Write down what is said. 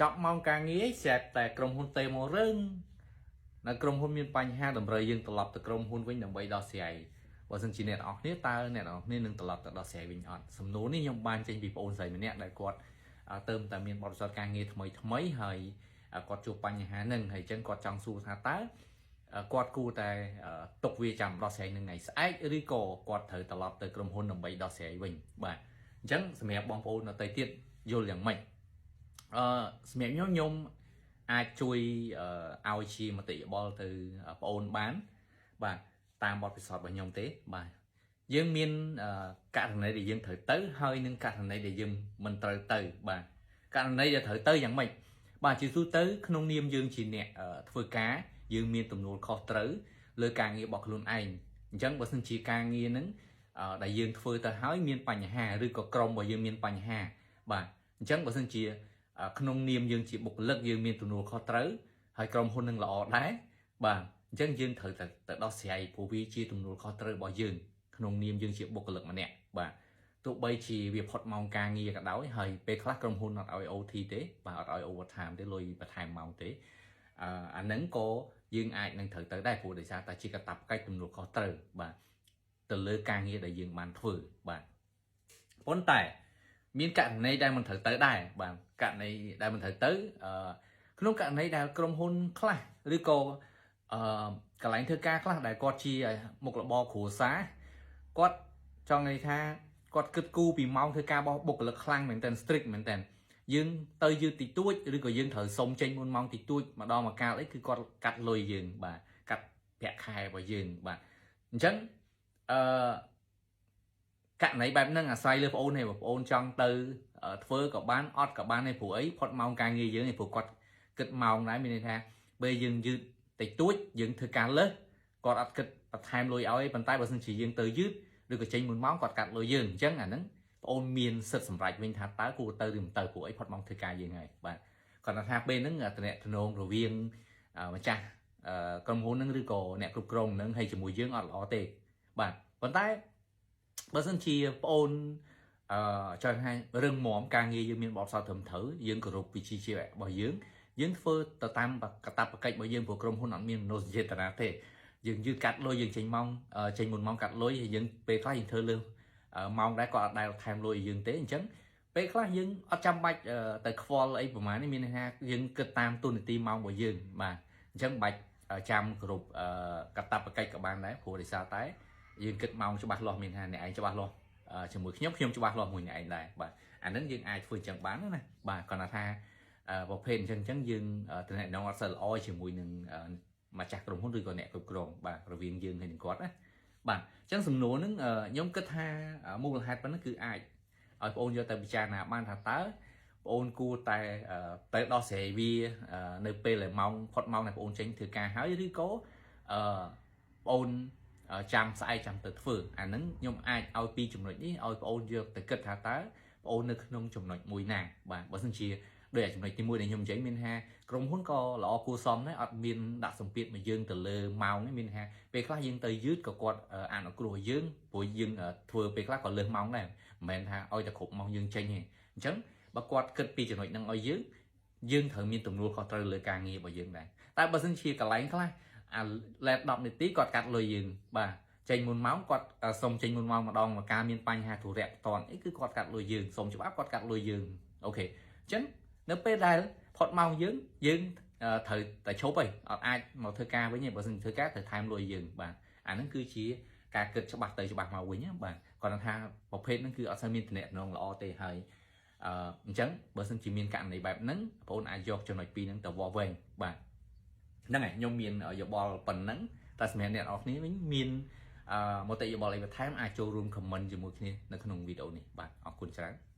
ចប់ម៉ោងការងារស្រាប់តែក្រុមហ៊ុនទេមករឿងនៅក្រុមហ៊ុនមានបញ្ហាតម្រូវយើងត្រឡប់ទៅក្រុមហ៊ុនវិញដើម្បីដោះស្រាយបើសិនជាអ្នកនរគ្នាតើអ្នកនរគ្នានឹងត្រឡប់ទៅដោះស្រាយវិញអត់សំណួរនេះខ្ញុំបានចេញពីប្អូនស្រីម្នាក់ដែលគាត់ទៅតែមានបទពិសោធន៍ការងារថ្មីថ្មីហើយគាត់ជួបបញ្ហាហ្នឹងហើយអញ្ចឹងគាត់ចង់សួរថាតើគាត់គួរតែទុកវាចាំដោះស្រាយនឹងថ្ងៃស្អែកឬក៏គាត់ត្រូវត្រឡប់ទៅក្រុមហ៊ុនដើម្បីដោះស្រាយវិញបាទអញ្ចឹងសម្រាប់បងប្អូនដទៃទៀតយល់យ៉ាងម៉េចសម្រាប់ខ្ញុំខ្ញុំអាចជួយឲ្យជាមតិយោបល់ទៅប្អូនបានបាទតាមបទពិសោធន៍របស់ខ្ញុំទេបាទយើងមានករណីដែលយើងត្រូវទៅហើយនឹងករណីដែលយើងមិនត្រូវទៅបាទករណីដែលត្រូវទៅយ៉ាងម៉េចបាទជាទូទៅក្នុងនាមយើងជាអ្នកធ្វើការយើងមានទំនួលខុសត្រូវលើការងាររបស់ខ្លួនឯងអញ្ចឹងបើសិនជាការងារហ្នឹងដែលយើងធ្វើទៅហើយមានបញ្ហាឬក៏ក្រុមរបស់យើងមានបញ្ហាបាទអញ្ចឹងបើសិនជាក្នុងនាមយើងជាបុគ្គលិកយើងមានទំនួលខុសត្រូវហើយក្រុមហ៊ុននឹងល្អដែរបាទអញ្ចឹងយើងត្រូវតែទៅដោះស្រាយព្រោះវាជាទំនួលខុសត្រូវរបស់យើងក្នុងនាមយើងជាបុគ្គលិកម្នាក់បាទទោះបីជាវាផុតម៉ោងការងារក៏ដោយហើយពេលខ្លះក្រុមហ៊ុនអត់ឲ្យ OT ទេបាទអត់ឲ្យ overtime ទេលុយបន្ថែមម៉ោងទេអាហ្នឹងក៏យើងអាចនឹងត្រូវទៅដែរព្រោះដោយសារតែជាកាតព្វកិច្ចទំនួលខុសត្រូវបាទទៅលើការងារដែលយើងបានធ្វើបាទប៉ុន្តែមានករណីដែលមិនត្រូវទៅដែរបាទករណីដែលមិនត្រូវទៅក្នុងករណីដែលក្រុមហ៊ុនខ្លះឬក៏កន្លែងធ្វើការខ្លះដែលគាត់ជាមុខរបរគ្រួសារគាត់ចង់និយាយថាគាត់គិតគូរពីម៉ោងធ្វើការរបស់បុគ្គលិកខ្លាំងមែនទែន strict មែនទែនយើងទៅយឺតតិចតួចឬក៏យើងត្រូវសុំចេញមុនម៉ោងតិចតួចម្ដងមកកាលអីគឺគាត់កាត់លុយយើងបាទកាត់ប្រាក់ខែរបស់យើងបាទអញ្ចឹងអឺករណីបែបហ្នឹងអាស្រ័យលើប្អូនទេបងប្អូនចង់ទៅធ្វើក៏បានអត់ក៏បានដែរព្រោះអីផុតម៉ោងការងារយើងឯងព្រោះគាត់គិតម៉ោងដែរមានន័យថាពេលយើងយឺតតិចតួចយើងធ្វើការលើសគាត់អត់គិតបន្ថែមលុយឲ្យប៉ុន្តែបើសិនជាយើងទៅយឺតឬក៏ចេញមុនម៉ោងគាត់កាត់លុយយើងអញ្ចឹងអាហ្នឹងបងអូនមានសិទ្ធិសម្រេចវិញថាតើគួរទៅឬមិនទៅព្រោះអីផុតម៉ោងធ្វើការយើងហើយបាទគាត់ថាពេលហ្នឹងតំណតំណងរវាងម្ចាស់ក្រុមហ៊ុនហ្នឹងឬក៏អ្នកគ្រប់គ្រងហ្នឹងហើយជាមួយយើងអត់ល្អទេបាទប៉ុន្តែបើសិនជាប្អូនចង់ថារឹងមាំការងារយើងមានបទពិសោធន៍ត្រឹមត្រូវយើងគោរពវិជ្ជាជីវៈរបស់យើងយើងធ្វើទៅតាមកាតព្វកិច្ចរបស់យើងព្រោះក្រុមហ៊ុនអត់មានមនោសញ្ចេតនាទេយើងយឺតកាត់លុយយើងចេញម៉ោងចេញមុនម៉ោងកាត់លុយហើយយើងពេលខ្លះយើងធ្វើលើសម៉ោងដែរគាត់អត់ដែលថែមលុយឲ្យយើងទេអញ្ចឹងពេលខ្លះយើងអត់ចាំបាច់ទៅខ្វល់អីប្រហែលនេះមានន័យថាយើងគិតតាមទូនាទីម៉ោងរបស់យើងបាទអញ្ចឹងបាច់ចាំគ្រប់កាតព្វកិច្ចក៏បានដែរព្រោះដោយសារតែយើងគិតម៉ោងច្បាស់លាស់មានថាអ្នកឯងច្បាស់លាស់ជាមួយខ្ញុំខ្ញុំច្បាស់លាស់មួយអ្នកឯងដែរបាទអាហ្នឹងយើងអាចធ្វើអញ្ចឹងបានណាបាទគាត់ថាប្រភេទអញ្ចឹងអញ្ចឹងយើងតំណែងអត់សូវល្អជាមួយនឹងម្ចាស់ក្រុមហ៊ុនឬក៏អ្នកគ្រប់គ្រងបាទរវាងយើងហើយនឹងគាត់ណាបាទអញ្ចឹងសំណួរហ្នឹងខ្ញុំគិតថាមូលហេតុប៉ុណ្ណឹងគឺអាចឲ្យបងអូនយកទៅពិចារណាបានថាតើបងអូនគួរតែទៅដោះស្រាយវានៅពេលដែលម៉ោងផុតម៉ោងដែលបងអូនចេញធ្វើការហើយឬក៏បងអូនចាំស្អែកចាំទៅធ្វើអាហ្នឹងខ្ញុំអាចឲ្យពីចំណុចនេះឲ្យបងអូនយកទៅគិតថាតើបងអូននៅក្នុងចំណុចមួយណាបាទបើសិនជាដូចចំណុចទី1ដែលខ្ញុំនិយាយមានថាក្រុមហ៊ុនក៏ល្អគួរសមដែរអត់មានដាក់សម្ពាធមកយើងទៅលើម៉ោងទេមានថាពេលខ្លះយើងទៅយឺតក៏គាត់អនុគ្រោះយើងព្រោះយើងធ្វើពេលខ្លះក៏លើសម៉ោងដែរមិនមែនថាឲ្យតែគ្រប់ម៉ោងយើងចេញទេអញ្ចឹងបើគាត់គិតពីចំណុចហ្នឹងឲ្យយើងយើងត្រូវមានទំនួលខុសត្រូវលើការងាររបស់យើងដែរតែបើសិនជាកន្លែងខ្លះអា late 10នាទីគាត់កាត់លុយយើងបាទចេញមុនម៉ោងគាត់សុំចេញមុនម៉ោងម្ដងមកការមានបញ្ហាធុរៈផ្ទាល់អីគឺគាត់កាត់លុយយើងសុំច្បាប់គាត់កាត់លុយយើង OK អញ្ចឹងនៅពេលដែលផុតម៉ោងយើងយើងត្រូវតែឈប់ហើយអត់អាចមកធ្វើការវិញទេបើមិនធ្វើការត្រូវថែមលុយយើងបាទអាហ្នឹងគឺជាការគិតច្បាស់ទៅច្បាស់មកវិញបាទគាត់ថាប្រភេទហ្នឹងគឺអត់សូវមានតំណែងល្អទេហើយអញ្ចឹងបើសិនជាមានករណីបែបហ្នឹងបងអូនអាចយកចំណុចពីរហ្នឹងទៅវាស់វែងបាទហ្នឹងហើយខ្ញុំមានយោបល់ប៉ុណ្ណឹងតែសម្រាប់អ្នកនរគ្នាវិញមានមតិយោបល់អីបន្ថែមអាចចូលរួម comment ជាមួយគ្នានៅក្នុងវីដេអូនេះបាទអរគុណច្រើន។